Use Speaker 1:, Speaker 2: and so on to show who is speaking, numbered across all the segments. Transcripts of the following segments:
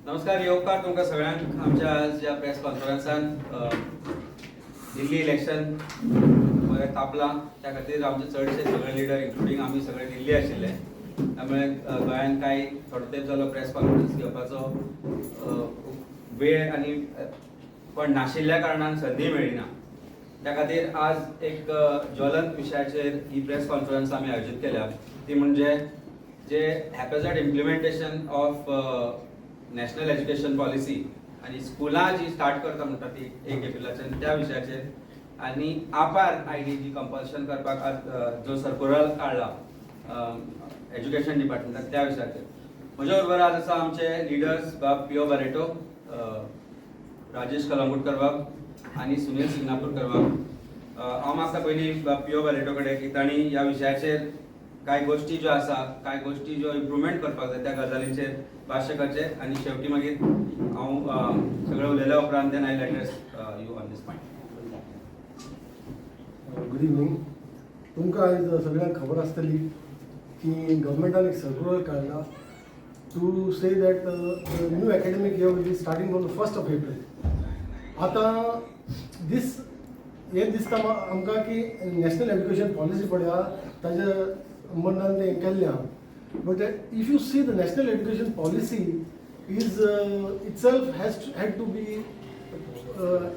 Speaker 1: नमस्कार, येवकार तुमकां सगळ्यांक आमच्या आज ह्या प्रेस कॉन्फरन्सान. दिल्ली इलेक्शन बरें तापलां, त्या खातीर आमचे चडशे सगळे लिडर, इन्क्लुडींग आमी सगळे दिल्ली आशिल्ले. त्यामुळे गोंयांत कांय थोडो तेंप जालो प्रेस कॉन्फरन्स घेवपाचो वेळ आनी पण नाशिल्ल्या कारणान संदी मेळ्ळी ना. त्या खातीर आज एक ज्वलंत विशयाचेर ही प्रेस कॉन्फरन्स आमी आयोजीत केल्या, ती म्हणजे जे haphazard implementation of National Education Policy आनी स्कुलां जी स्टार्ट करता म्हणटा ती 1 एप्रिलाच्यान, त्या विशयाचेर आनी आपार आयडी जी कंपल्शन करपाक आज जो सर्कुलर काडला एज्युकेशन डिपार्टमेंटान, त्या विशयाचेर. म्हज्या बरोबर आज आसा आमचे लिडर्स बाब पियो बारेटो, राजेश कलंगुटकर बाब आनी सुनील सिंगनापूरकर बाब. हांव मागता पयलीं बाब पियो बारेटो कडेन की तांणी ह्या विशयाचेर कांय गोश्टी ज्यो आसा, कांय गोश्टी ज्यो इम्प्रुवमेंट करपाक जाय, त्या गजालींचेर भाश्य करचें आनी शेवटी मागीर हांव सगळें उलयल्या उपरांत then I address you on this point.
Speaker 2: Good evening. तुमकां आयज सगळ्यांक खबर आसतली की गव्हर्मेंटान एक सर्कुलर काडला to say that the new academic year will be starting from the 1st of April. आतां दीस हें दिसता आमकां की नॅशनल एज्युकेशन पॉलिसी पळय आहा, ताज्या संबंदान तें केल्लें आहा, but if you see, the National Education Policy is itself has had to be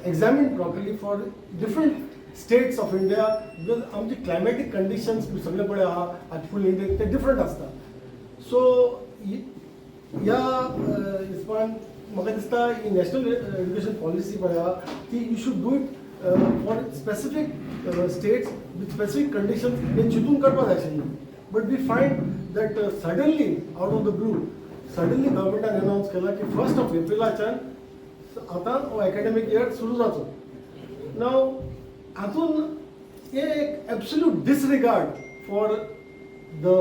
Speaker 2: examined properly for different states of India, because आमचे क्लायमॅटीक कंडिशन्स सगळे पळय आहा, आतां फूल इंडिया ते डिफरंट आसता. सो ह्या हिसपान म्हाका दिसता ही नॅशनल एज्युकेशन पॉलिसी पळय आहा ती you should do it for specific states with specific conditions, हे चिंतून करपाक जाय आशिल्लें. But we find that suddenly, out of the blue, suddenly गव्हर्मेंटान अनावन्स केला की फर्स्ट ऑफ एप्रिलाच्यान आतां हो एकाडेमीक इयर सुरू जाचो. नाव हातून हे एक absolute disregard for the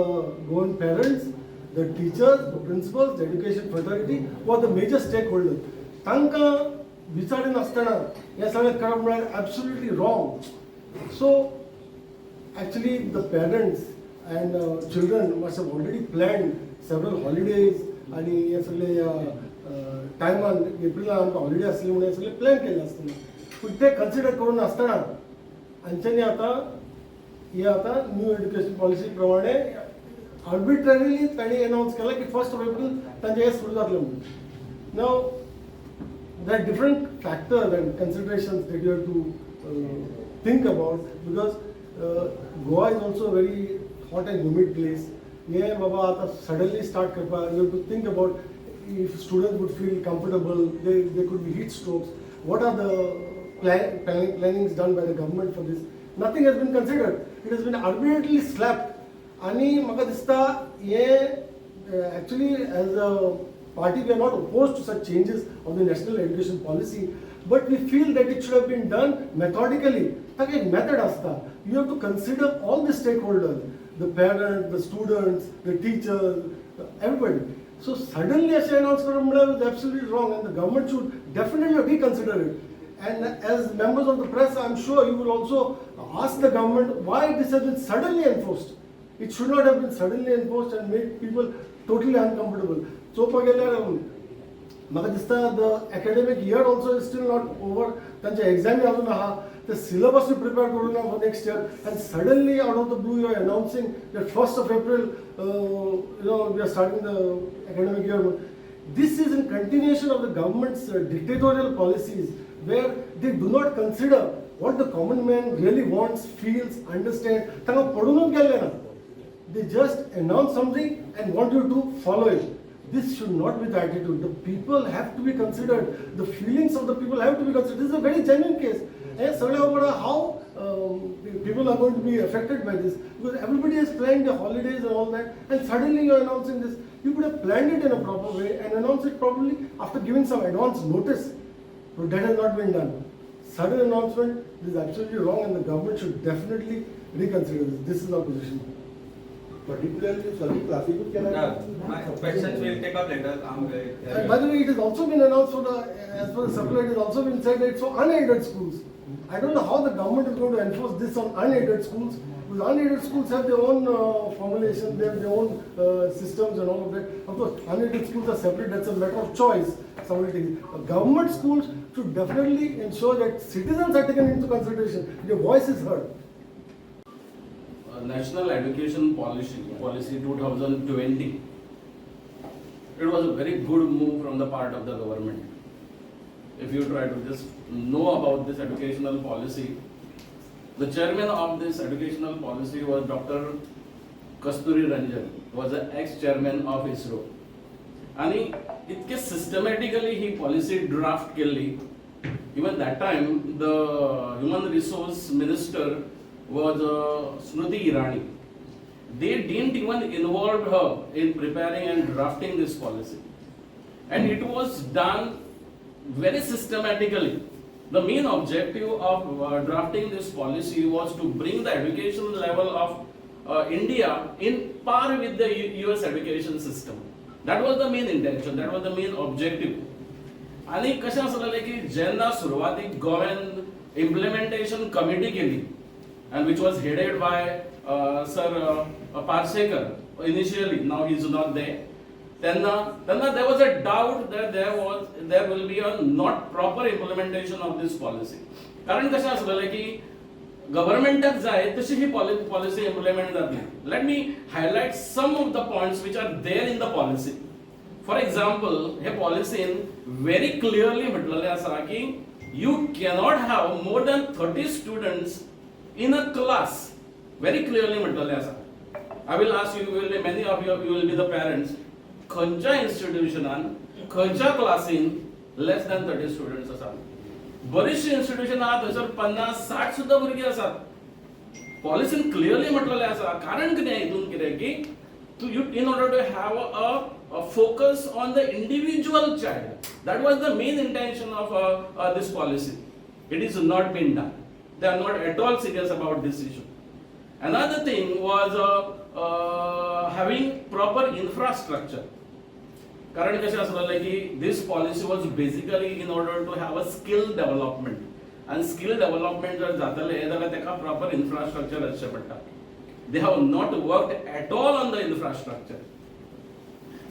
Speaker 2: Goan parents, the teachers, the principals, the education fraternity, who are the major stakeholders. तांकां विचारिनासतना हें सगळें करप म्हळ्यार absolutely wrong. So actually the parents and children must have already planned several holidays आणि हे सगळे टायमान एप्रिलान आमकां हॉलिडे आसली म्हणून हे सगळे प्लॅन केल्ले आसतले, पूण ते कन्सिडर करून नासतना हांच्यांनी आतां हे आतां न्यू एज्युकेशन पॉलिसी प्रमाणे आर्बिट्ररीली तांणी अनावन्स केलां की फर्स्ट ऑफ एप्रील तांचें हें सुरू जातलें म्हणून. Now there are different factors and considerations that you have to think about, because Goa is also a very hot and humid place. हे बाबा आतां सडनली स्टार्ट करपाक, you have to think about if students would feel comfortable, they could be heat strokes. What are the plannings done by the government for this? Nothing has been considered. It has been arbitrarily slapped. आनी म्हाका दिसता हे actually, as a party, we are not opposed to such changes of the National Education Policy, but we feel that it should have been done methodically. ताका एक method आसता. You have to consider all the stakeholders, the parents, the students, the teachers, everybody. So suddenly अशें announce करप म्हळ्यार is absolutely wrong and the government should definitely reconsider it. And as members of the press, I'm sure you will also ask the government why this has been suddenly enforced. It should not have been suddenly enforced and made people totally uncomfortable. चोवपाक गेल्यार म्हाका दिसता the academic year also is still not over. तांचे एग्जामी अजून आहा, ते सिलेबसूय prepare करूं ना for next year, and suddenly, out of the blue, you are announcing that 1st of April we are starting the academic year. This is in continuation of the government's dictatorial policies, where they do not consider what the common man really wants, feels, understands. तांकां पडूनच गेल्लें ना. They just announce something and want you to follow it. This should not be the attitude. The people have to be considered. The feelings of the people have to be considered. This is a very genuine case. And सगळ्या खबर आहा how people are going to be affected by this, because everybody has planned their holidays and all that, and suddenly you are announcing this. You could have planned it in a proper way and announced it probably after giving some advance notice. But that has not been done. Sudden announcement is absolutely wrong and the government should definitely reconsider this. This is our position.
Speaker 3: Particularly सगळी क्लासीकूच केला.
Speaker 1: My questions will take up later.
Speaker 2: And by the way, it has also been announced as per the circular, it has also been said that it's for unaided schools. I don't know how the government is going to enforce this on unaided schools. Because unaided schools have their own formulation, they have their own systems and all of that. Of course, unaided schools are separate, that's a matter of choice. Somebody takes. Government schools should definitely ensure that citizens are taken into consideration, their voice is heard.
Speaker 4: National Education Policy 2020. It was a very good move from the part of the government. If you try to just know about this educational policy, the chairman of this educational policy was Dr. Kasturi Ranjan, was the ex-chairman of ISRO. आणि इतके systematically ही policy draft केल्ली. Even that time the human resource minister was Smriti Irani. They didn't even involve her in preparing and drafting this policy, and it was done very systematically. The main objective of drafting this policy was to bring the education level of India in par with the US education system. That was the main intention, that was the main objective. आनी कशें आसलेलें की जेन्ना सुरवातीक गोव्यान implementation committee केली and which was headed by Sir Parsekar initially, now he is not there, तेन्ना there was a doubt that there will be a not proper implementation of this policy. कारण कशें आसलेलें की गव्हर्मेंटाक जाय तशी ही पॉलिसी इम्प्लिमेंट जातली. Let me highlight some of the points which are there in the policy. For example, hey पॉलिसीन very clearly म्हटलेलें आसा की you cannot have more than 30 students in a class. Very clearly म्हटलेलें आसा. I will ask you, will be many of you, you will be the parents, खंयच्या इन्स्टिट्युशनान खंयच्या क्लासीन less then 30 students आसा? बरीचशीं इन्स्टिट्युशनां आहा, थंयसर 50 60 सुद्दां भुरगीं आसात. पॉलिसीन क्लियरली म्हटलेलें आसा. कारण कितें हितून कितें की to you in order to have a focus on the individual child. That was the main intention of this policy. It is not been done. They are not at all serious about this issue. Another thing was having proper infrastructure. कारण कशें आसलेलें की this policy was basically in order to have a skill development, आनी skill development जर जातलें जाल्यार ताका proper infrastructure आसचें पडटा. They have not worked at all on the infrastructure.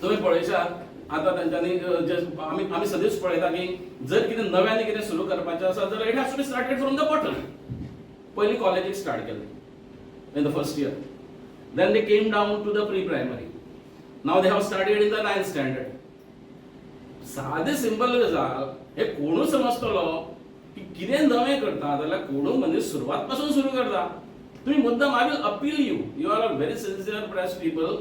Speaker 4: तुम्ही पळयशात आतां तेंच्यांनी जे आमी सदींच पळयता की जर कितें नव्याने कितें सुरू करपाचें आसा जाल्यार it has to be started from the bottom. पयलीं कॉलेजीक स्टार्ट केलें in the first year. Then they came down to the pre primary. Now they have started in the ninth standard. सादें सिंपल गजाल, हे कोणूच समजतलो की कितें नवें करता जाल्यार कोणूय मनीस सुरवात पासून सुरू करता. तुम्ही मुद्दाम, I will appeal you, you are a very sincere press people,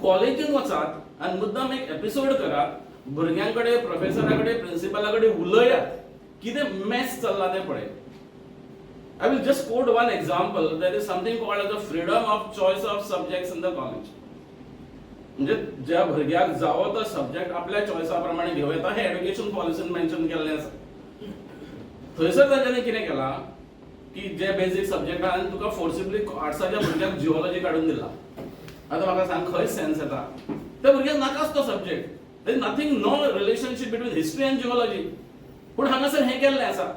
Speaker 4: कॉलेजीन वचात आनी मुद्दाम एक एपिसोड करात, भुरग्यां कडेन, प्रोफेसरा कडेन, प्रिंसिपला कडेन उलयात, कितें मॅस चल्ला तें पळय. I will just quote one example. There is something called as the freedom of choice of subjects in the college. म्हणजे ज्या भुरग्याक जावो तो सब्जेक्ट आपल्या चॉयसा प्रमाणे घेवं येता, हें एड्युकेशन पॉलिसीन मेन्शन केल्लें आसा. थंयसर तांच्यांनी कितें केलां की जे बेजीक सब्जेक्ट आहा आनी तुका फोर्सिबली आर्ट्साच्या भुरग्याक जिओलॉजी काडून दिला. आतां म्हाका सांग, खंय सेन्स येता? त्या भुरग्याक नाकाच तो subject. There nothing, no relationship between history and geology. पूण हांगासर हें केल्लें आसा.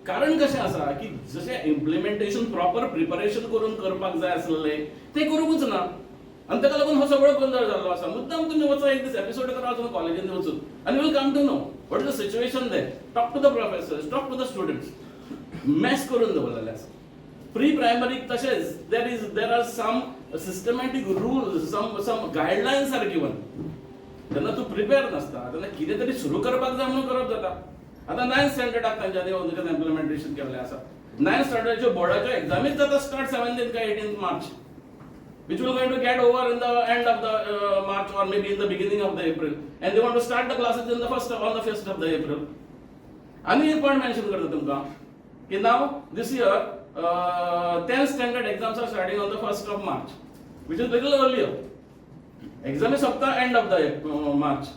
Speaker 4: कारण कशें आसा की जशें इम्प्लिमेंटेशन प्रॉपर प्रिपरेशन करून करपाक जाय आसलें तें करूंकूच ना आनी ताका लागून हो सगळो गोंदळ जाल्लो आसा. मुद्दाम तुमी वचा, एक दीस एपिसोड करा वचून कॉलेजीन वचून आनी will come to know what is the situation there. Talk to the professors, talk to the students. Mess करून दवरलेलें आसा. प्री प्रायमरीक तशेंच there are some systematic rules, some guidelines are given. तेन्ना तूं प्रिपेर नासता, तेन्ना कितें तरी सुरू करपाक जाय म्हणून करप जाता. आतां नायन्थ स्टँडर्डाक तांच्यांनी अंदूच्यान इम्प्लिमेंटेशन केल्लें आसा. नायन्थ स्टँडर्डाच्यो बोर्डाच्यो एग्जामीच जाता स्टार्ट 17 काय 18 मार्च, which will going to get over in the end of the March or maybe in the beginning of the April. And they want to start the classes in the first on the 1st of the April. आनी एक point mention करता तुमकां की now this year 10th standard exams are starting on the 1st of March, which is little earlier. एग्जामी सोंपता end of the March.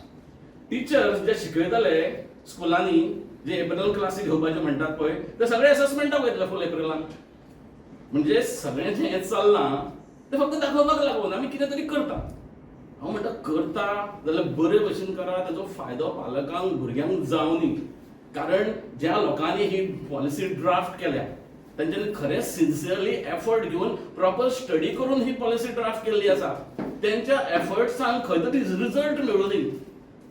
Speaker 4: Teachers जे शिकयतले स्कुलांनी, जे एप्रिल क्लासी घेवपाचे म्हणटात पळय, ते सगळे एसएसमेंटाक वयतले फूल एप्रिलान. म्हणजे सगळें जें हें चल्लां तें फक्त दाखोवपाक लागून आमी कितें तरी करता. हांव म्हणटा, करता जाल्यार बरे भशेन करा, ताजो फायदो पालकांक, भुरग्यांक जावनी. कारण ज्या लोकांनी ही पॉलिसी ड्राफ्ट केल्या तेंच्यांनी खरें सिन्सियरली एफर्ट घेवन प्रॉपर स्टडी करून ही पॉलिसी ड्राफ्ट केल्ली आसा. तेंच्या एफर्ट्सान खंय तरी रिजल्ट मेळूं दी.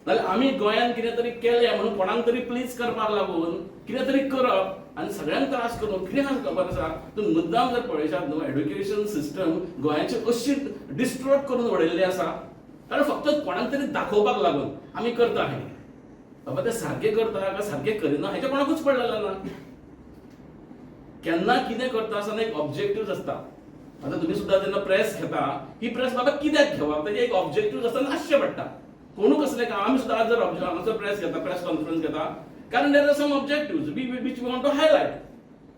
Speaker 4: नाल्यार आमी गोंयांत कितें तरी केलें म्हणून कोणाक तरी प्लीज करपाक लागून कितें तरी करप आनी सगळ्यांक त्रास करून कितें आसा खबर आसा. तूं मुद्दाम जर पळयशात न्हू, एड्युकेशन सिस्टम गोंयाची अशी डिस्ट्रोट करून उडयल्ली आसा, कारण फक्त कोणाक तरी दाखोवपाक लागून आमी करता हें. बाबा, ते सारकें करता काय सारकें करिना हेचें कोणाकूच पडलेलें ना. केन्ना कितें करता आसतना एक ऑब्जेक्टिव्ह आसता. आतां तुमी सुद्दां जेन्ना प्रेस घेता, ही प्रेस बाबा कित्याक घेवप, तेजें एक ऑब्जेक्टिव्ह आसतना आसचें पडटा. कोणू कसलें काम आमी सुद्दां आज जर हांगासर प्रेस घेता, प्रेस कॉन्फरन्स घेता, कारण there are some objective we which we want to highlight.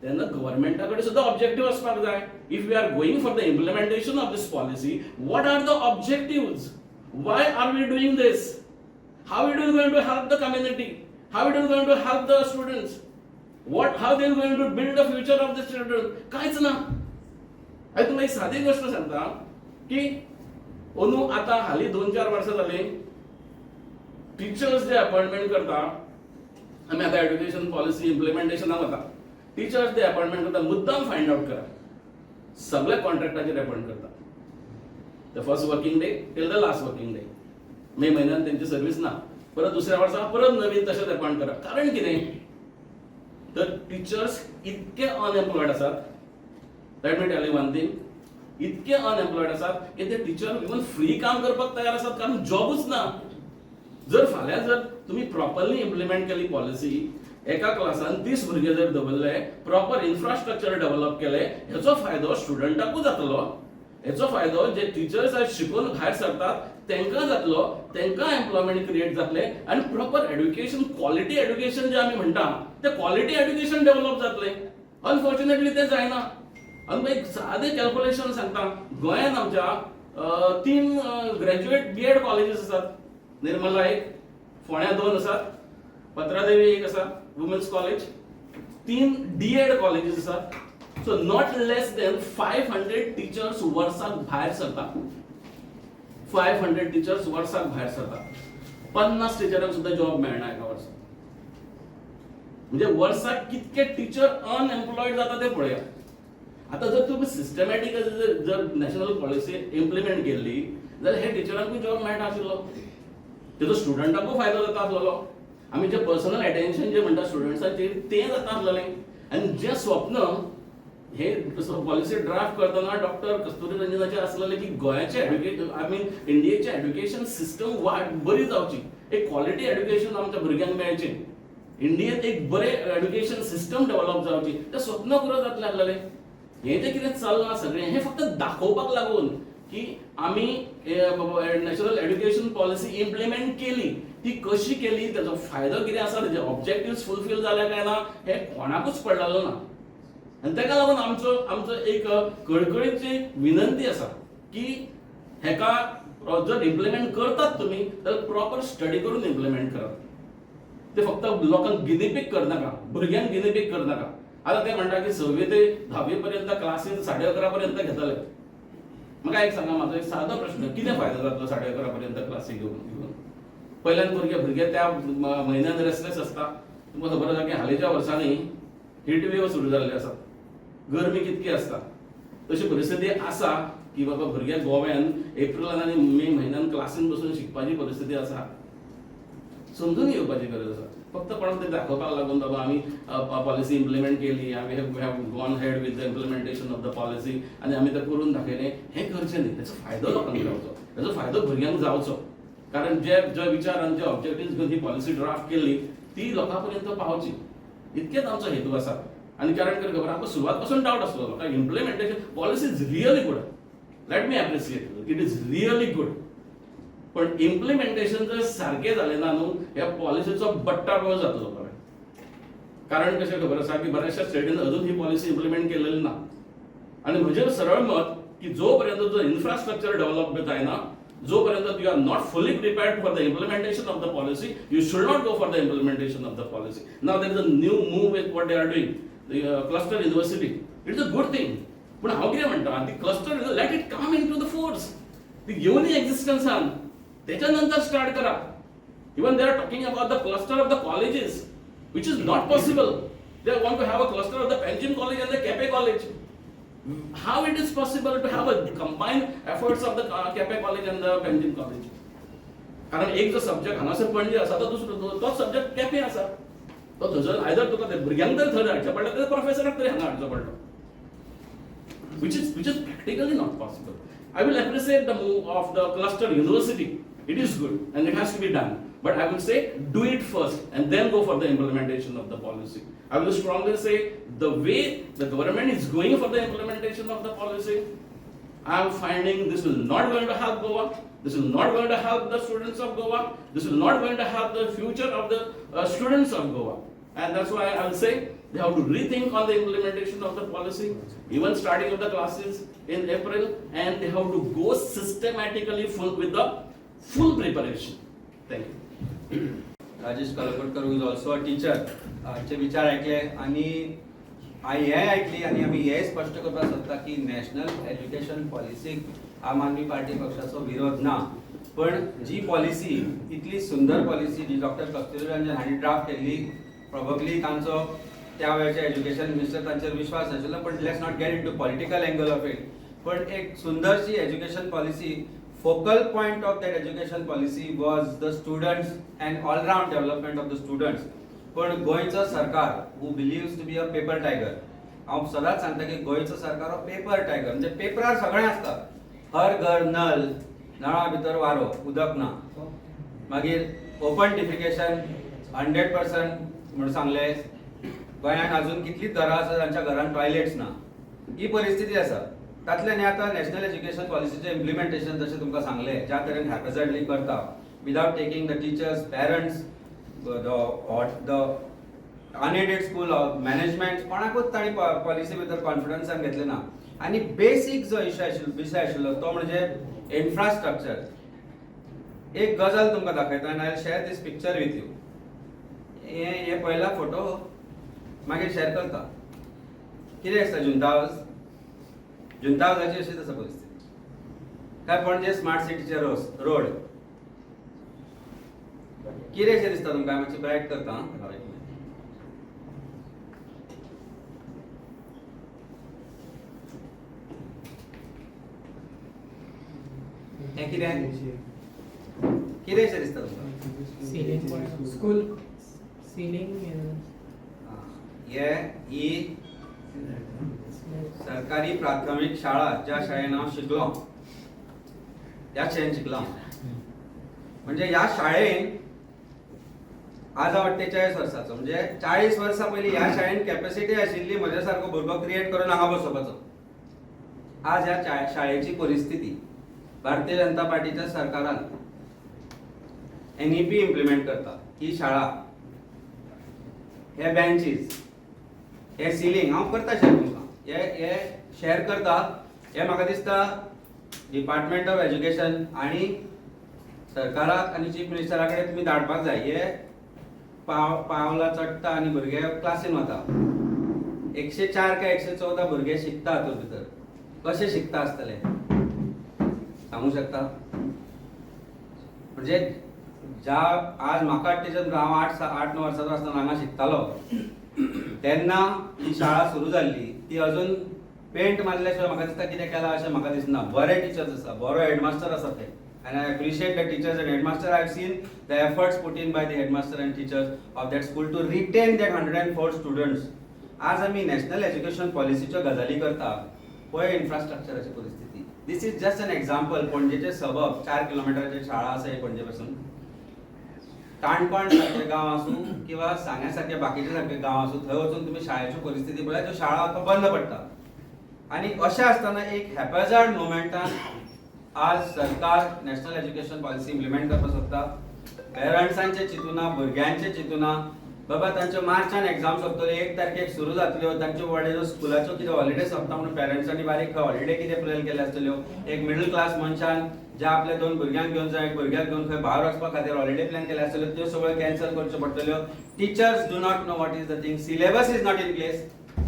Speaker 4: तेन्ना गव्हर्मेंटा कडेन सुद्दां ऑब्जेक्टिव्ह आसपाक जाय. If we are going for the implementation of this policy, what are the objectives? Why are we doing this? How it is going to help the community? How it is going to help the students? What how they going to build the future of the children? कांयच ना. हांव तुमकां एक सादी गोश्ट सांगता की अंदू आतां हालीं 2-4 वर्सां जालीं, टिचर्स जे अपॉयंटमेंट करता, आमी आतां एड्युकेशन पॉलिसी इम्प्लिमेंटेशनाक वता, टिचर्स जे अपॉयंटमेंट करता, मुद्दाम फायंड आउट करा, सगळे कॉन्ट्रॅक्टाचेर अपॉयंट करता. The first working day till the last working day. मे म्हयन्यान तेंची सर्वीस ना, परत दुसऱ्या वर्सा परत नवीन तशेंच अपॉयंट करा. कारण कितें तर टिचर्स इतके अनएम्प्लॉयड आसात. Let me tell you one thing, इतके अनएम्प्लॉयड आसात की ते टिचर इवन फ्री काम करपाक तयार आसात, कारण जॉबूच ना. जर फाल्यां जर तुमी प्रॉपरली इम्प्लिमेंट केली पॉलिसी, एका क्लासान 30 भुरगे जर दवरले, प्रॉपर इन्फ्रास्ट्रक्चर डेव्हलप केले, हेचो फायदो स्टुडंटाकूय जातलो, हेचो फायदो जे टिचर्स आज शिकून भायर सरतात तांकां जातलो, तांकां एम्प्लॉयमेंट क्रिएट जातलें आनी प्रॉपर एड्युकेशन, क्वॉलिटी एड्युकेशन जे आमी म्हणटा तें क्वॉलिटी एड्युकेशन डेव्हलप जातलें. अनफॉर्च्युनेटली तें जायना. आनी एक सादें कॅल्क्युलेशन सांगता, गोंयांत आमच्या तीन ग्रॅज्युएट बी एड कॉलेजीस आसात. निर्मला एक, फोंड्या दोन आसात, पत्रादेवी एक आसा वुमेन्स कॉलेज, तीन डी एड कॉलेजीस आसात. So not less than 500 teachers वर्साक भायर सरता. 500 टिचर्स वर्साक भायर सरता. 50 टिचरांक सुद्दां जॉब मेळना एका वर्साक. म्हणजे वर्साक कितके टिचर अनएम्प्लॉयड जाता ते पळया. आतां जर तुमी सिस्टमॅटिक जर नॅशनल पॉलिसी इम्प्लिमेंट केल्ली जाल्यार हे टिचरांकूय जॉब मेळटा आशिल्लो, तेजो स्टुडंटाकूय फायदो जाता आसलेलो. आमी जे पर्सनल अटेन्शन जे म्हणटा स्टुडंट्साचेर तें जाता आसलेलें. आनी जें स्वप्न हे पॉलिसी ड्राफ्ट करतना डॉक्टर कस्तुरी रंजनाचें आसलेलें की गोंयाचें एड्युकेशन, I mean इंडियेचें एड्युकेशन सिस्टम वाट बरी जावची, एक क्वॉलिटी एड्युकेशन आमच्या भुरग्यांक मेळचें, इंडियेत एक बरें एड्युकेशन सिस्टम डेव्हलप जावची, तें स्वप्न पुरो जातलें आसलेलें. हें जें कितें चल्लां सगळें, हें फक्त दाखोवपाक लागून की आमी नॅशनल एड्युकेशन पॉलिसी इम्प्लिमेंट केली. ती कशी केली, तेजो फायदो कितें आसा, तेजे ऑब्जेक्टिव्स फुलफील जाले काय ना, हें कोणाकूच पडलेलें ना. आनी ताका लागून आमचो एक कळकळीची विनंती आसा की हेका जर इम्प्लिमेंट करतात तुमी तर प्रॉपर स्टडी करून इम्प्लिमेंट करात. ते फक्त लोकांक गिनीपीक करनाका, भुरग्यांक गिनीपीक करनाका. आतां ते म्हणटा की सवी ते धावी पर्यंत क्लासीन 11:30 पर्यंत घेतले. म्हाका एक सांगा, म्हाजो एक सादो प्रश्न, कितें फायदो जातलो 11:30 पर्यंत क्लासी घेवन घेवन? पयल्यान भुरगे त्या म्हयन्यान रेस्टलेस आसता. तुमकां खबर आसा की हालींच्या वर्सांनी हिट वेव सुरू जाल्ली आसा, गरमी कितकी आसता. तशी परिस्थिती आसा की बाबा भुरग्याक गोव्यान एप्रिलान आनी मे म्हयन्यान क्लासीन बसून शिकपाची परिस्थिती आसा? समजून घेवपाची गरज आसा. फक्त कोणाक तरी दाखोवपाक लागून बाबा आमी पॉलिसी इम्प्लिमेंट केली, आमी have gone ahead with the implementation of the policy आनी आमी तें करून दाखयलें, हें करचें न्ही. तेचो फायदो लोकांक जावचो, तेचो फायदो भुरग्यांक जावचो, कारण जे जे विचार आनी जे ऑब्जेक्टिव्स घेवन ही पॉलिसी ड्राफ्ट केल्ली ती लोकां पर्यंत पावची, इतकेच आमचो हेतू आसा. आनी कारण कितें खबर, आमकां सुरवात पासून डावट आसलो म्हाका. Implementation policy is really good, let me appreciate, it is really good, पण इम्प्लिमेंटेशन जर सारकें जालें ना न्हू, ह्या पॉलिसीचो बट्टा गोळ जातलो बरें. कारण कशें खबर आसा की बऱ्याचशा स्टेटीन अजून ही पॉलिसी इम्प्लिमेंट केलेली ना. आनी म्हजें सरळ मत की जो पर्यंत जो इन्फ्रास्ट्रक्चर डेव्हलप जायना, जो पर्यंत you are not fully prepared for the implementation of the policy, you should not go for the implementation of the policy. Now there is a new move with what they are doing, the cluster university. It's a good thing, पूण हांव कितें म्हणटा, ती cluster, let it come into the force. ती येवनी एक्झिस्टन्सान, त्याच्या नंतर start करा. Even they are talking about the cluster of the colleges, which is not possible. They want to have a cluster of the Panjim College and the Kepe College. How it is possible to have a combined efforts of the Kepe College and the Panjim College? कारण एक जो subject हांगासर पणजे आसा तो दुसरो तोच subject Quepem आसा, तो थंयसर आयदर तुका ते भुरग्यांक तरी थंय हाडचें पडलें, तर प्रोफेसराक तरी हांगा हाडचो पडलो, which is practically not possible. I will appreciate the move of the cluster university. It is good and it has to be done. But I will say do it first and then go for the implementation of the policy. I will strongly say the way the government is going for the implementation of the policy, I am finding this is not going to help Goa. This is not going to help the students of Goa. This is not going to help the future of the students of Goa. And that's why I will say they have to rethink on the implementation of the policy, even starting of the classes in April, and they have to go systematically full with the full preparation. Thank you.
Speaker 1: Rajesh Kalkotkar, who is also a teacher, हांचे विचार ऐकले आनी हें ऐकली आनी आमी हें स्पश्ट करपाक सोदता की नॅशनल एज्युकेशन पॉलिसीक आम आदमी पार्टी पक्षाचो विरोध ना, पण जी पॉलिसी इतली सुंदर पॉलिसी जी डॉक्टर कस्तुरी रंजन हांणी ड्राफ्ट केल्ली, प्रोबेबली तांचो त्या वेळचे एज्युकेशन मिनिस्टर तांचेर विश्वास नाशिल्लो, पण let's not get into political angle of it. पण एक सुंदरशी education policy, focal point of that education policy was the students and all round development of the students. पण गोंयचो सरकार who believes to be a paper tiger, हांव सदांच सांगता की गोंयचो सरकार हो पेपर टायगर, म्हणजे पेपरार सगळें आसता, हर घर नल, नळा भितर वारो, उदक ना, मागीर ओपन डिफिकेशन 100% म्हूण सांगलें, गोंयांत अजून कितलींच घरां आसा जांच्या घरान टॉयलेट्स ना, ही परिस्थिती आसा. तातल्यान हें आतां नॅशनल एज्युकेशन पॉलिसीचें इम्प्लिमेंटेशन जशें तुमकां सांगलें ज्या तरेन हॅपेझर्डली करता without taking the teachers, parents, the unaided school management, कोणाकूच तांणी पॉलिसी भितर कॉन्फिडन्सान घेतलें ना. आनी बेसीक जो इशू आशिल्लो, विशय आशिल्लो तो म्हणजे इन्फ्रास्ट्रक्चर. एक गजाल तुमकां दाखयता आनी I share this picture with you. हे हे पयला फोटो, मागीर शेअर करता. कितें आसता जुंता हावज, जुंता हावजाची अशीच आसा परिस्थिती. काय पणजे स्मार्ट सिटीचे रोड कितें अशें दिसता तुमकां? मातशें ब्रायट करता आं. हें कितें कितें अशें दिसता तुमकां?
Speaker 5: Ceiling, school ceiling.
Speaker 1: हे ही सरकारी प्राथमीक शाळा ज्या शाळेन हांव शिकलो, ह्या शाळेन शिकलो. म्हणजे ह्या शाळेन आज हांव 48 वर्साचो, म्हणजे 40 वर्सां पयलीं ह्या शाळेन कॅपेसिटी आशिल्ली म्हज्या सारको भुरगो क्रिएट करून हांगा बसोवपाचो. आज ह्या शाळेची परिस्थिती भारतीय जनता पार्टीच्या सरकारान एनईपी इम्प्लिमेंट करता. ही शाळा, हे बेंचीस, हे सिलींग हांव करता शेअर तुमकां, हे हे शेअर करता. हे म्हाका दिसता डिपार्टमेंट ऑफ एज्युकेशन आनी सरकाराक आनी चीफ मिनिस्टरा कडेन तुमी धाडपाक जाय. हे पावलां चडटा आनी भुरगे क्लासीन वता. 104 काय 114 भुरगे शिकता हातूंत भितर, कशे शिकता आसतले सांगू शकता? म्हणजे ज्या आज म्हाका टिचर, हांव 8-9 वर्साचो आसतना हांगा शिकतालो तेन्ना ही शाळा सुरू जाल्ली, ती अजून पेंट मारल्या शिवाय म्हाका दिसता कितें केलां अशें म्हाका दिसना. बरे टिचर्स आसा, बरो हेडमास्टर आसा ते, and I appreciate the teachers and headmaster. I have seen the efforts put in by the headmaster and teachers of that school to retain that 104 students. आज आमी नॅशनल एज्युकेशन पॉलिसीच्यो गजाली करता, पळय इन्फ्रास्ट्रक्चराची परिस्थिती. This is just an example. पणजेचे सबब 4 किलोमिटराची शाळा आसा ही पणजे पासून, काणकोण सारके गांव आसूं किंवा सांग्या सारके बाकीचे सारके गांव आसूं, थंय वचून तुमी शाळेच्यो परिस्थिती पळयात, त्यो शाळा आतां बंद पडटा. आनी अशें आसतना एक हॅपेझार्ड मुवमेंटान आज सरकार नॅशनल एज्युकेशन पॉलिसी इम्प्लिमेंट करपाक सोदता. पेरंट्सांचें चिंतूना, भुरग्यांचें चिंतूना, बाबा तांच्यो मार्चान एग्जाम सोंपतल्यो, 1 तारखेक सुरू जातल्यो, तांच्यो व्हडल्यो स्कुलाच्यो कितें हॉलिडे सोंपता म्हणून पेरंट्सांनी बारीक हॉलिडे कितें प्लॅन केले आसतल्यो. एक मिडल क्लास मनशान ज्या आपल्या 2 भुरग्यांक घेवन जावं एक भुरग्याक घेवन खंय भायर वचपा खातीर हॉलिडे प्लॅन केले आसतल्यो, त्यो सगळ्यो कॅन्सल करच्यो पडटल्यो. Teachers do not know what is the thing, syllabus is not in place.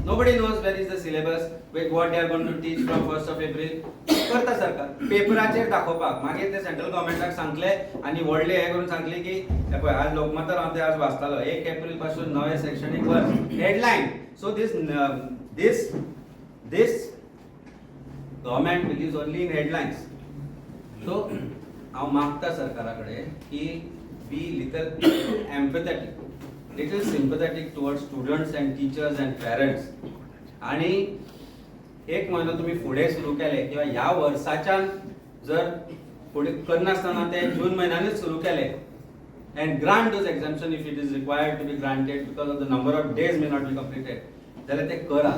Speaker 1: Nobody knows where is the syllabus, what they are going to teach from 1st of April. करता सरकार पेपराचेर दाखोवपाक. मागीर ते सेंट्रल गव्हर्मेंटाक सांगले आनी व्हडले हे करून सांगले की हे पळय, आज लोकमतार हांव ते आज वाचतालो, 1 एप्रील पासून नवें शैक्षणीक वर्स, headline. So this government believes only in headlines. So हांव मागता सरकारा कडेन की be little empathetic, little sympathetic towards students and teachers and parents. आणि एक म्हयनो तुमी फुडें सुरू केले किंवा ह्या वर्साच्यान जर फुडें करनासतना ते जून म्हयन्यानूच सुरू केले and grant those exemption if it is required to be granted because of the number of days may not be completed, जाल्यार ते करा.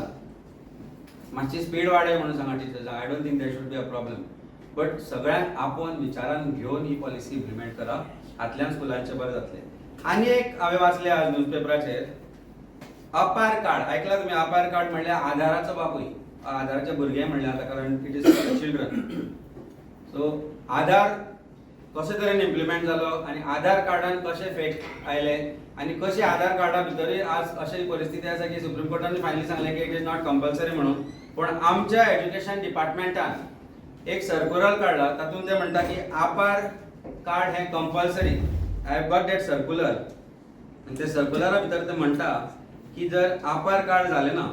Speaker 1: मातशी स्पीड वाडय म्हणून सांगा टिचर्सांक. I don't think there should be a problem, but सगळ्यांक आपोवन विचारान घेवन ही पॉलिसी इम्प्लिमेंट करा. हातल्यान स्कुलांचें बरें जातलें. आनी एक हांवें वाचलें आज न्यूजपेपराचेर, अपार कार्ड. ऐकला तुमी? अपार कार्ड म्हणल्यार आधाराचो बापूय, आधाराचे भुरगे म्हणल्यार आतां, कारण it is children. So आधार कशे तरेन इम्प्लिमेंट जालो आनी आधार कार्डान कशे फेक आयले आनी कशे आधार कार्डा भितरूय आज अशी परिस्थिती आसा की सुप्रीम कोर्टान फायनली सांगलें की it is not compulsory म्हणून. पूण आमच्या एज्युकेशन डिपार्टमेंटान एक सर्कुलर काडला, तातूंत ते म्हणटा की आपार कार्ड हें compulsory. I have got that circular. आनी ते सर्कुलरा भितर ते म्हणटा की जर आपार कार्ड जालें ना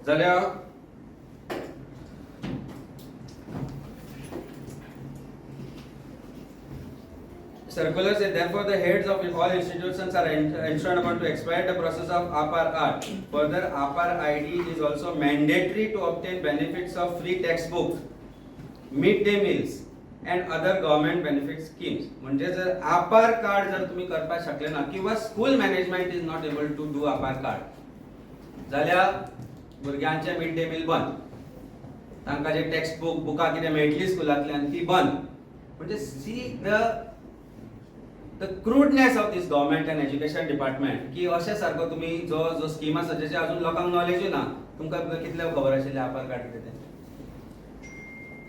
Speaker 1: जाल्यार Circular says, therefore, the heads of all institutions are enjoined upon to expedite the process of APAR card. Further, APAR ID is also mandatory to obtain benefits of free textbooks, midday meals and other government benefit schemes. म्हणजे जर आपार card जर तुम्ही करपाक शकले ना किंवा school management is not able to do APAAR card, जाल्यार भुरग्यांचे मिड डे मील बंद, तांकां जे टेक्स्ट बुक, बुकां कितें मेळटली स्कुलांतल्यान ती बंद. म्हणजे see the crudeness of this government and education department, की अशें सारको तुमी जो जो स्कीम आसा जेचे अजून लोकांक नॉलेजूय ना. तुमकां कितले खबर आशिल्लें आपार कार्ड कितें तें?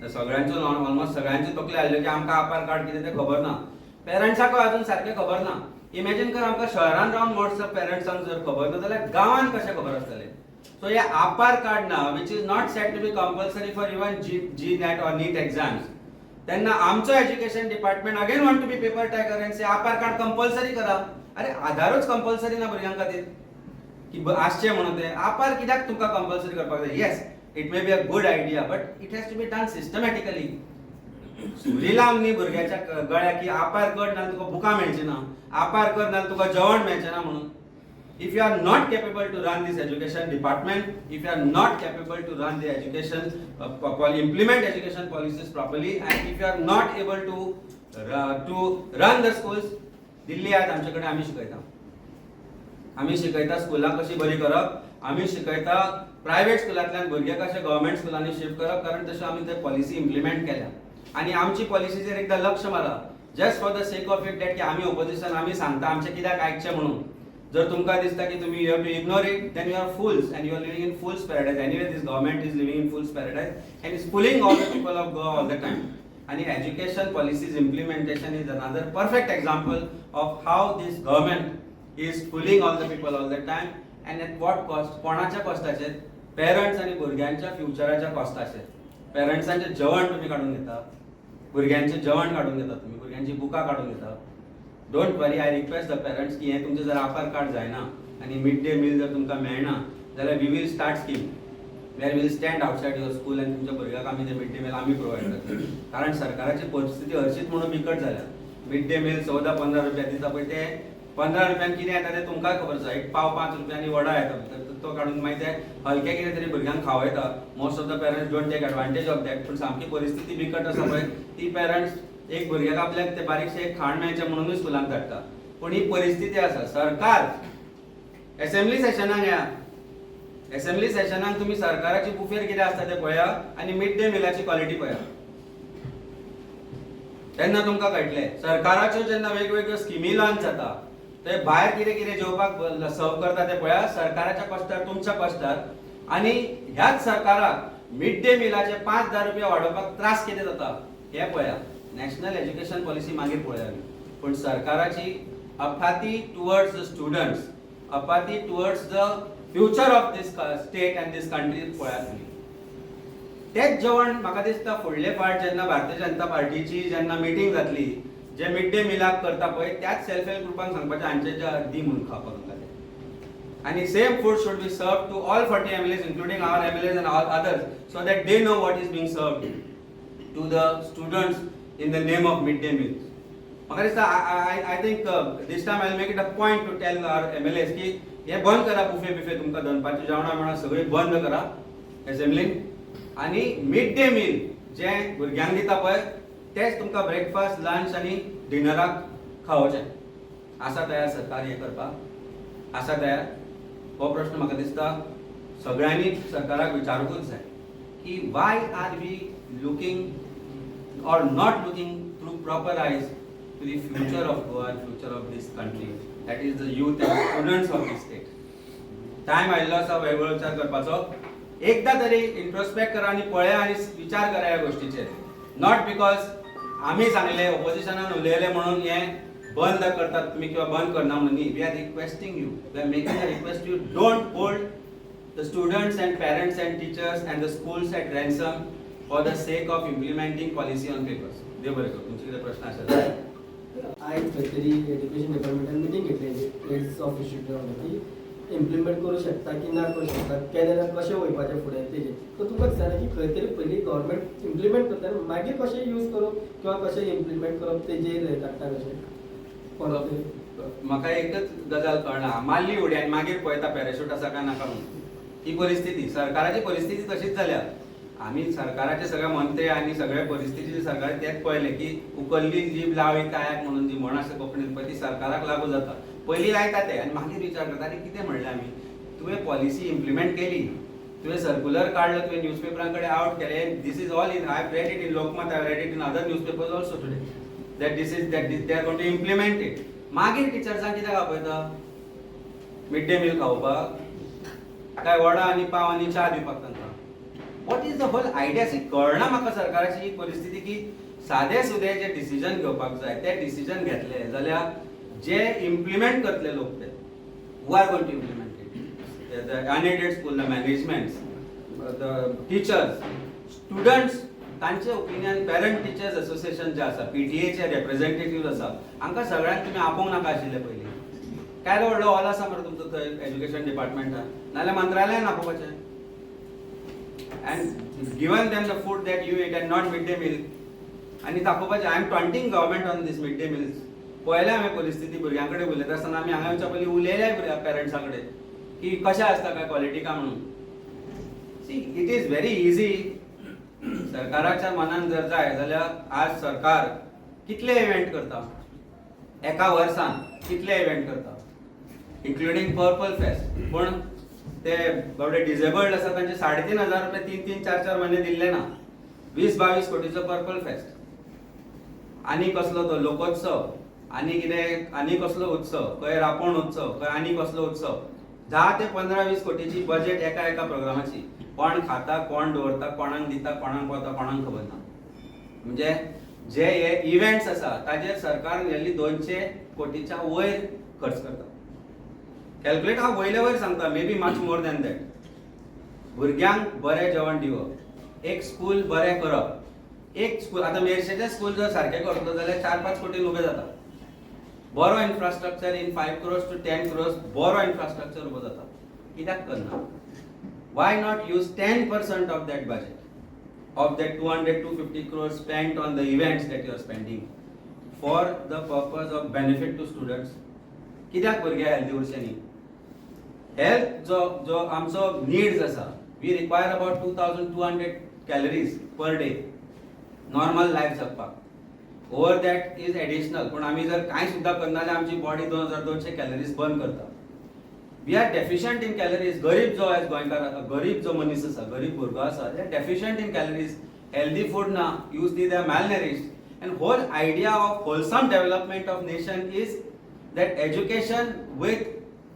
Speaker 1: तर सगळ्यांचो, ऑलमोस्ट सगळ्यांचे तकले आयल्यो की आमकां आपार कार्ड कितें तें खबर ना. पेरंट्साकूय अजून सारकें खबर ना. इमॅजीन कर, आमकां शहरान रावन मोस्ट पेरंट्सांक जर खबर ना जाल्यार गांवान कशें खबर आसतलें? सो हे आपार कार्ड ना, which is not set to be compulsory for even JEE NET or NEET exams, तेन्ना आमचो education department again want to be paper tiger and say APAAR card compulsory करा. अरे, आधारूच कंपल्सरी ना भुरग्यां खातीर की आसचें म्हणून, ते आपार कित्याक तुमकां कंपल्सरी करपाक जाय? Yes, it may be a good idea, but it has to be done systematically. सुरी लावन न्ही भुरग्याच्या गळ्याक की आपार कर, ना तुका बुकां मेळची ना, आपार कर, ना तुका जेवण मेळचें ना म्हणून. If you are not capable to run this education department, if you are not capable to run the education, implement education policies properly, and if you are not able to run the schools, दिल्ली आज आमचे कडेन. आमी शिकयता, आमी शिकयता स्कुलां कशी बरी करप, आमी शिकयता प्रायवेट स्कुलांतल्यान भुरगे कशे गव्हर्मेंट स्कुलांनी शिफ्ट करप, कारण तश्यो आमी ते पॉलिसी इम्प्लिमेंट केल्या. आनी आमची पॉलिसीचेर एकदां लक्ष मारा, just for the sake of it that की आमी ओपोजिशन, आमी सांगता, आमचें कित्याक आयकचें म्हणून. जर तुमकां दिसता की तुमी you have to ignore it, then you are fools and you are living in fool's paradise. Anyway, this government is living in fool's paradise and is fooling all the people of Goa all the time. आणि education policies implementation is another perfect example of how this government is fooling all the people all the time. And at what cost? कोणाच्या कॉस्टाचेर? Parents आनी भुरग्यांच्या फ्युचराच्या कॉस्टाचेर. पेरंट्सांचें जेवण तुमी काडून घेता, भुरग्यांचें जेवण काडून घेता तुमी, भुरग्यांची बुकां काडून घेता. Don't worry, I request the parents की हें तुमचें जर आपार कार्ड जायना आनी मिड डे मील जर तुमकां मेळना जाल्यार we will start scheme where we'll stand outside your school आनी तुमच्या भुरग्याक आमी ते मिड डे मील आमी प्रोवायड करतले. कारण सरकाराची परिस्थिती हरशीच म्हणून बिकट जाल्या. मिड डे मील 14-15 रुपया दिता पळय, ते 15 रुपयान कितें येता तें तुमकांय खबर आसा. एक पाव 5 रुपयांनी वडा येता भितर, तर तो काडून मागीर ते हलकें कितें तरी भुरग्यांक खावयता. Most of the parents don't take advantage of that. पूण सामकी परिस्थिती बिकट आसा पळय, ती पेरंट्स एक भुरग्याक आपल्याक ते बारीकशें एक खाण मेळचें म्हणुनूय स्कुलांत धाडटा. पूण ही परिस्थिती आसा. सरकार, एसेंब्ली सेशनाक या. एसेंब्ली सेशनाक तुमी सरकाराची बुफेर कितें आसता तें पळया आनी मिड डे मिलाची क्वॉलिटी पळया, तेन्ना तुमकां कळटलें. सरकाराच्यो जेन्ना वेगवेगळ्यो स्किमी लॉन्च जाता, ते भायर कितें कितें जेवपाक सर्व करता ते पळया, सरकाराच्या कश्टार, तुमच्या कश्टार. आनी ह्याच सरकाराक मिड डे मिलाचे 5-10 रुपया वाडोवपाक त्रास कितें जाता हें पळया. नॅशनल एज्युकेशन पॉलिसी मागीर पळया आमी, पूण सरकाराची apathy towards the students, apathy towards the Future of this state and this country पळयात तुमी. तेच जेवण म्हाका दिसता फुडले फावट जेन्ना भारतीय जनता पार्टीची जेन्ना मिटींग जातली, जे मिड डे मिलाक करता पळय, त्याच सेल्फ हेल्प ग्रुपान सांगपाचें हांचे जे दी म्हणून खावपाक तांकां तें. आनी same food should be served to all 40 MLAs, including our MLAs and all others, so that they know what is being served to the students in the name of mid day meals. म्हाका दिसता, I think this time I make it a point to tell our MLAs की हे बंद करा, buffet बिफे तुमकां दनपारची जेवणां बिवणां सगळीं बंद करा एसेंब्लीन आनी मिड डे मील जे भुरग्यांक दिता पळय, तेच तुमकां ब्रेकफास्ट, लंच आनी डिनराक खावोवचें. आसा तयार सरकार हें करपाक? आसा तयार? हो प्रश्न म्हाका दिसता सगळ्यांनी सरकाराक विचारूंकूच जाय की why are we looking or not looking through proper eyes to the future of Goa and future of this country, that is the youth and students of this state? Time आयिल्लो आसा वेगळो विचार करपाचो. एकदा तरी इंट्रोस्पेक्ट करा आनी पळया आनी विचार करा ह्या गोष्टीचेर. Not because आमी सांगले, ओपोजिशनान उलयले म्हणून हें बंद करतात तुमी किंवा बंद करना म्हणून न्ही. We are requesting you, we are making a request you, don't hold the students and parents and teachers and the schools at ransom for the sake of implementing policy on papers. देव बरें करूं. तुमचे कितें प्रश्न आसात?
Speaker 6: आयज खंय तरी एज्युकेशन डिपार्टमेंटान मिटींग घेतली हेड्स ऑफ इन्स्टिट्यूट की इम्प्लिमेंट करूं शकता की ना करूं शकता, केलें जाल्यार कशें वयपाचें फुडें तेजेर. सो तुमकां दिसना की खंय तरी पयलीं गव्हर्मेंट इम्प्लिमेंट करता आनी मागीर कशें यूज करूं किंवा कशें इम्प्लिमेंट करप तेजेर हें काडटा कशें परत?
Speaker 1: म्हाका एकच गजाल कळना, मारली उडी आनी मागीर पळयता पॅराशूट आसा काय नाका म्हणून. ही परिस्थिती, सरकाराची परिस्थिती तशीच जाल्या. आमी सरकाराचे सगळे मंत्री आनी सगळे परिस्थिती सरकार तेच पळयलें की उखल्ली जीब लावी ताळ्याक म्हणून जी म्हण आसा कोंकणीत पळय, ती सरकाराक लागू जाता. पयलीं लायता ते आनी मागीर विचार करता. आनी कितें म्हणलें आमी? तुवें पॉलिसी इम्प्लिमेंट केली, तुवें सर्क्युलर काडलो, तुवें न्यूज पेपरां कडेन आवट केलें. This is all in, I read it in Lokmat, I read it in other newspapers also today, that this is that they are going to implement it. मागीर टिचर्सांक कित्याक आपयता? Mid day meal खावपाक काय वडा आनी पाव आनी च्या दिवपाक तांकां? What is the whole idea? See, कळना म्हाका सरकाराची ही परिस्थिती की सादे सुदे जे डिसिजन घेवपाक जाय ते डिसिजन घेतले जाल्यार जे इम्प्लिमेंट करतले लोक ते, who are going to implement it? The unaided school, the management, the teachers, students, तांचे ओपिनियन, पेरंट टिचर्स असोसिएशन जे आसा, पीटीएचे रेप्रेझेंटेटिव्ह आसा, हांकां सगळ्यांक तुमी आपोवंक नाका आशिल्ले पयलीं? काय व्हडलो हॉल आसा मरे तुमचो थंय एज्युकेशन डिपार्टमेंटान, नाल्यार मंत्रालयान आपोवपाचें and given them the food that you eat and not mid day meal आनी दाखोवपाचें. I am taunting government on this mid day meals. पळयल्या हांवें परिस्थिती. भुरग्यां कडेन उलयता आसतना आमी हांगा येवच्या पयलीं उलयल्या भुरग्यां पेरंट्सां कडेन की कशें आसता काय, क्वॉलिटी काय म्हणून. See, it is very easy. सरकाराच्या मनान जर जाय जाल्यार आज सरकार कितले इव्हेंट करता एका वर्सान, कितले इव्हेंट करता, इन्क्लुडींग पर्पल फेस्ट. पूण ते बाबडे डिजेबल्ड आसा तांचे 3500 रुपये तीन तीन चार चार म्हयने दिल्ले ना. 20-22 कोटीचो पर्पल फेस्ट आनी कसलो तो लोकोत्सव आनी कितें आनी कसलो उत्सव, खंय रापण उत्सव, खंय आनी कसलो उत्सव, 10 ते 15-20 कोटीची बजेट एका एका प्रोग्रामाची. कोण खाता, कोण दवरता, कोणाक दिता, कोणाक पावता, कोणाक खबर ना. म्हणजे जे हे इव्हेंट्स आसा ताजेर सरकार नियरली 200 कोटीच्या वयर खर्च करता. कॅल्क्युलेट हांव वयले वयर सांगता, maybe much more than that. भुरग्यांक बरें जेवण दिवप, एक स्कूल बरें करप, एक स्कूल आतां मेरशेचें स्कूल जर सारकें करतलो जाल्यार 4-5 कोटीन उबें जाता. बरो infrastructure in 5 crores to 10 crores बरो इन्फ्रास्ट्रक्चर उबो जाता. कित्याक करना? Why not use 10% of that budget, of that 200 250 crores spent on the events that you are spending, for the purpose of benefit to students? कित्याक भुरगे हेल्दी उरचे न्ही? Health जो जो आमचो नीड्स आसा, we require about 2200 calories per day normal life जगपाक. Over that is additional. पूण आमी जर कांय सुद्दां करना जाल्यार आमची बॉडी 2200 कॅलरीज बर्न करता. We are deficient in calories. गरीब जो आयज गोंयकार, गरीब जो मनीस आसा, गरीब भुरगो आसा, they are deficient in calories. Healthy food ना use the, they are malnourished. And whole idea of wholesome development of nation is that education with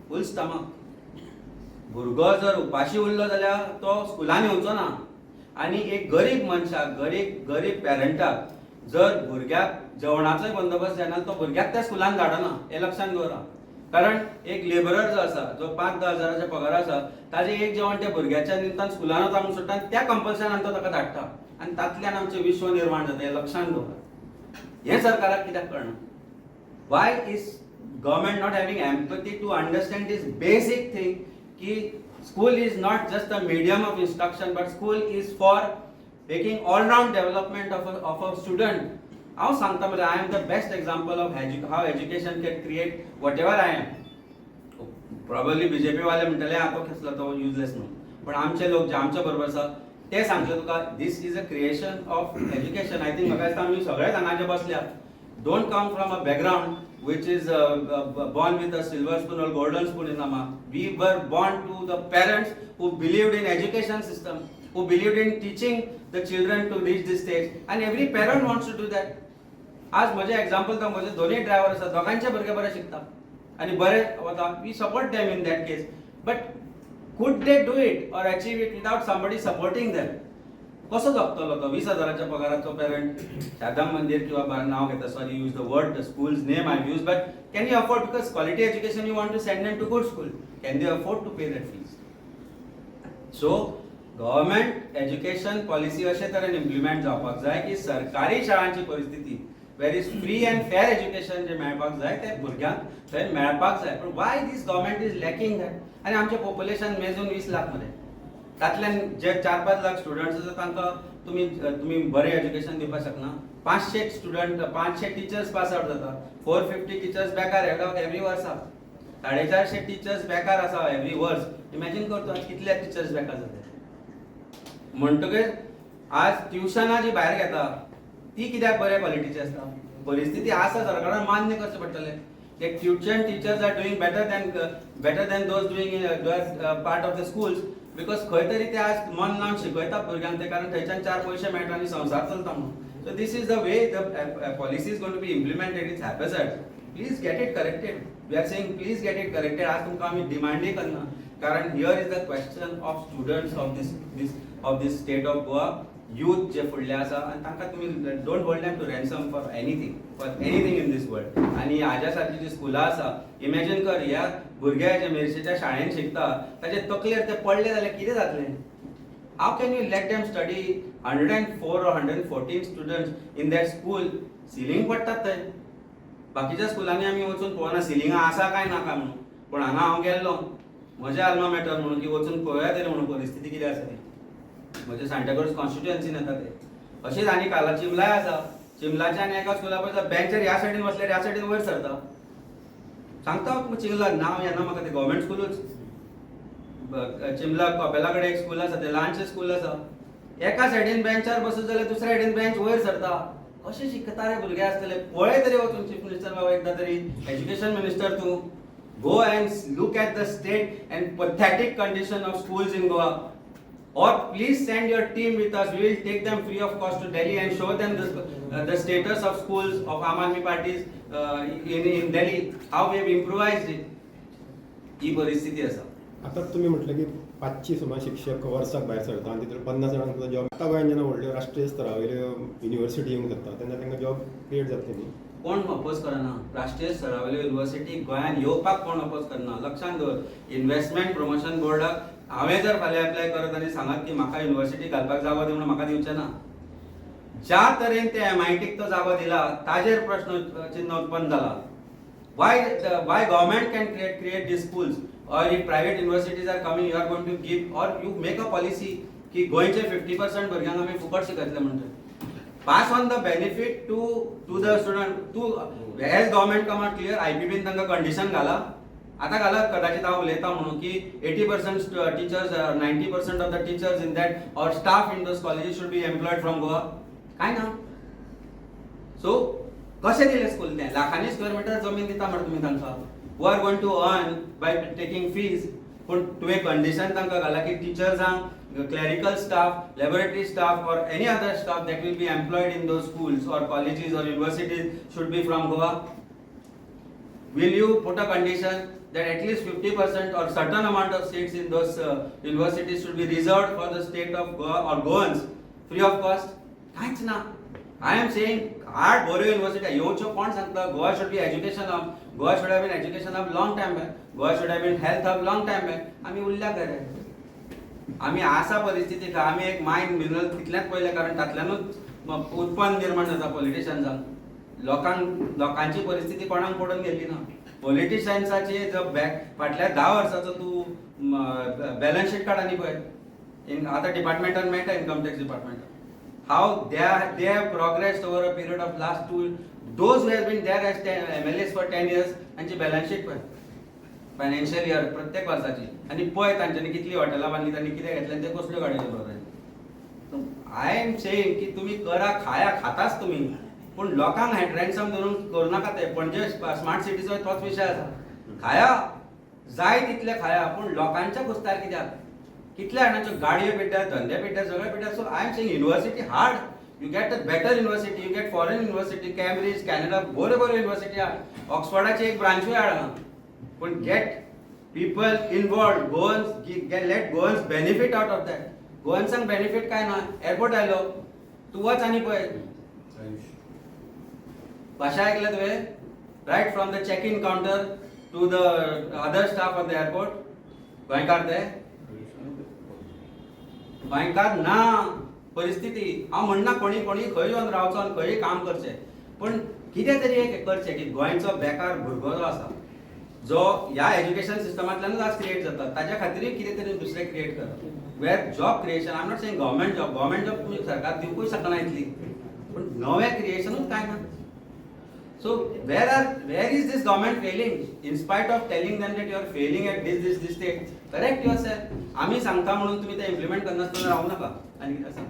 Speaker 1: full stomach. भुरगो जर उपाशी उरलो जाल्यार तो स्कुलान येवचो ना. आनी एक गरीब मनशाक, गरीब गरीब पेरंटाक जर भुरग्याक जेवणाचोय बंदोबस्त जायना, तो भुरग्याक त्या स्कुलान धाडना, हें लक्षात दवरा. कारण एक लेबरर जो आसा, जो 5-10 हजाराच्या पगार आसा, ताजें एक जेवण त्या भुरग्याच्या निमतान स्कुलान वता म्हणून सोडटा आनी त्या कंपल्शनान तो ताका धाडटा आनी तातल्यान आमचें विश्व निर्माण जाता हें लक्षांत दवरात. हें सरकाराक कित्याक कळना? Why is government not having empathy to understand this basic thing की school is not just a medium of instruction, but school is for making all round development of a student? हांव सांगता मरे, I am the best example of how education can create whatever I am. Probably BJP वाले म्हणटले, "हा, तो कसलो, तो useless" म्हणून. पण आमचे लोक जे आमच्या बरोबर आसा ते सांगले तुका, this is a creation of education. I think म्हाका दिसता आमी सगळेच हांगा जे बसल्या don't come from a background which is born with a silver spoon or golden spoon in the mouth. We were born to the parents who believed in education system, who believed in teaching the children to reach this stage, and every parent wants to do that. आज म्हजें example तर म्हजे दोनूय driver आसा, दोगांचे भुरगे बरे शिकता आनी बरे वता. We support them in that case, but could they do it or achieve it without somebody supporting them? कसो जगतलो तो 20 हजाराच्या पगाराचो पेरंट? शारदा मंदिर किंवा नाव घेता, sorry, use the word, the school's name I use, but can you afford? Because quality education, you want to send them to good school, can they afford to pay that fees? So government education policy अशे तरेन implement जावपाक जाय की सरकारी शाळांची परिस्थिती where is free and fair education जे मेळपाक जाय ते भुरग्यांक थंय मेळपाक जाय. पण why this government is lacking that? आनी आमचें पॉप्युलेशन मेजून 20 लाख मरे. तातल्यान जे 4-5 लाख स्टुडंट्स आसा तांकां तुमी बरें एज्युकेशन दिवपाक शकना? 500 स्टुडंट, 500 टिचर्स पास आवट जाता, 450 टिचर्स बेकार एवरी वर्सा, 450 टिचर्स बेकार आसा एवरी वर्स. इमॅजीन कर तूं, आज कितले टिचर्स बेकार जाता. म्हणटकीर आज ट्युशनां जी भायर घेता ती कित्याक बऱ्या क्वॉलिटीची आसता? परिस्थिती आसा, सरकारान मान्य करचें पडटलें. ते tuition teachers are doing better than those doing in part of the schools, because खंय तरी ते आज मन लावन शिकयता भुरग्यांक ते, कारण थंयच्यान चार पयशे मेळटा आनी संवसार चलता म्हणून. So this is the way the policy is going to be implemented. It's haphazard. Please get it corrected. We are saying, please get it corrected. आज तुमकां आमी डिमांडय करना, कारण here is the question of students of this state of Goa, youth जे फुडले आसा आनी तांकां तुमी don't hold them to ransom for anything in this world. आनी हाज्या सारकी जी स्कुलां आसा, इमॅजीन कर, ह्या भुरग्या जे मेरशेच्या शाळेन शिकता ताचे तकलेर ते पडले जाल्यार कितें जातलें? How can you let them study 104 or 114 students in that school? Ceiling पडटात थंय. बाकीच्या स्कुलांनी आमी वचून पळोवना सिलिंगां आसा काय ना काय म्हणून, पूण हांगा हांव गेल्लो म्हजें आल्मा मेटर म्हणून की वचून पळोवया तरी म्हणून परिस्थिती कितें आसा ती. म्हजे सांताक्रूज कॉन्स्टिट्युएन्सीन येता ते. अशीच आनी काला चिमलाय आसा. चिमलाच्या आनी एका स्कुला पळय, बेंचर ह्या सायडीन बसल्यार ह्या सायडीन वयर सरता. सांगता हांव तुमकां, चिमला नांव येना म्हाका, ते गव्हर्मेंट स्कुलूच. चिमला कपेला कडेन एक स्कूल आसा, ते ल्हानशें स्कूल आसा. एका सायडीन बेंचार बसत जाल्यार दुसऱ्या सायडीन बेंच वयर सरता. कशें शिकता रे भुरगे आसतले? पळय तरी वचून चीफ मिनिस्टर बाबा, एकदां तरी एज्युकेशन मिनिस्टर तूं, go and look at the state and pathetic condition of schools in Goa, or please send your team with us. We will take them free of cost to Delhi and show them the status of schools of Aam Aadmi parties in Delhi, how we have improvised it. ही परिस्थिती आसा.
Speaker 7: आतां तुमी म्हटलें की 500 सुमार शिक्षक वर्साक भायर सरता आनी तितून 50 जाणांक सुद्दां जॉब. आतां गोंयान जेन्ना व्हडल्यो राष्ट्रीय स्तरा वयल्यो युनिवर्सिटी येवंक जाता तेन्ना तांकां जॉब क्रिएट जातली न्ही?
Speaker 1: कोण अपोज करना. राष्ट्रीय स्तरावयल्यो युनिवर्सिटी गोंयांत येवपाक कोण अपोज करना. लक्षांत दवर, इन्व्हेस्टमेंट प्रमोशन बोर्डाक हांवें जर फाल्यां एप्लाय करत आनी सांगत की म्हाका युनिवर्सिटी घालपाक जागो दी म्हणून, म्हाका दिवचें ना. ज्या तरेन ते एमआयटीक तो जागो दिला ताजेर प्रश्न चिन्ह उत्पन्न जाला. Why government can create these schools, or if private universities are coming, you are going to give, or you make a policy की गोंयचे 50% भुरग्यांक आमी फुकट शिकयतले म्हणटा. Pass on the benefit to the student. तूं as government come out clear, आयपीबीन तांकां condition घाला, आतां घाला कदाचित हांव उलयता म्हणून, की 80% teachers, 90% of the teachers in that or staff in those colleges should be employed from Goa. काय ना? सो कशें दिलें स्कूल तें? लाखांनी स्क्वेअर मिटर जमीन दिता मरे तुमी तांकां, who are going to earn by taking fees. पूण तुवें कंडिशन तांकां घाला की टिचर्सांक, clerical staff, laboratory staff or any other staff that will be employed in those schools or colleges or universities should be from Goa. Will you put a condition that at least 50% or certain amount of seats in those universities should be reserved for the state of Goa or Goans free of cost? कांयच ना. I am saying, हाड बऱ्यो university येवच्यो. कोण सांगता? Goa should be education. Goa should have been education hub long time back. Goa should have been health hub long time back. आमी उरल्या खरे. आमी आसा परिस्थितीक. आमी एक मायन मिनरल तितलेंच पळयलें, कारण तातल्यानूच उत्पन्न निर्माण जाता पॉलिटिशन्सांक. लोकांक, लोकांची परिस्थिती कोणाक पडून गेल्ली ना. पॉलिटिशन्साची जो बॅक फाटल्या 10 वर्साचो तूं बॅलन्स शीट काड आनी पळय. आतां डिपार्टमेंटान मेळटा, इन्कम टॅक्स डिपार्टमेंटान, how they have progressed over a period of last two, those who have been there as MLAs for 10 years, तांची बॅलन्स शीट पळय, फायनान्शियल इयर प्रत्येक वर्साची, आनी पळय तांच्यांनी कितली हॉटेलां बांदली, तांणी कितें घेतलें आनी ते कसल्यो गाडयो चलयतात. I am saying की तुमी करा, खाया, खाताच तुमी, पूण लोकांक रॅन्सम धरून करूं नाका. ते पणजे स्मार्ट सिटीचो तोच विशय आसा. खाया, जाय तितले खाया, पूण लोकांच्या कुस्तार कित्याक? कितल्या जाणांच्यो गाडयो पेड्ड्यार, धंदे पेड्ड्यार, सगळे पेड्ड्यार. So I am saying, university hard, you get a better university, you get foreign university, Cambridge, Canada, बऱ्यो बऱ्यो युनिवर्सिटी हाड, ऑक्सफर्डाची एक ब्रांचूय हाड हांगा, पूण get people involved. Goans, let Goans benefit out of that. गोवन्सांक benefit काय ना? एअरपोर्ट आयलो, तूं वच आनी पळय. भाशा ऐकल्या तुवें? Right from the check in counter to the other staff of the airport, गोंयकार. ते गोंयकार ना परिस्थिती. हांव म्हणना कोणी कोणी खंय येवन रावचो आनी खंय काम करचें, पूण कितें तरी एक करचें की गोंयचो बेकार भुरगो जो आसा, जो ह्या एज्युकेशन सिस्टमांतल्यानूच आज क्रिएट जाता, ताच्या खातीरूय कितें तरी दुसरें क्रिएट करप, where job creation. I am not saying government job. Government job तुमी सरकार दिवपूय शकना इतली, पूण नवें क्रिएशनूच काय ना. So where is this government failing? In spite of telling them that you are failing at this, this, this state, correct yourself. आम्ही सांगता म्हणून तुम्ही ते इम्प्लिमेंट करनासतना रावू नाका. आनी कितें आसा?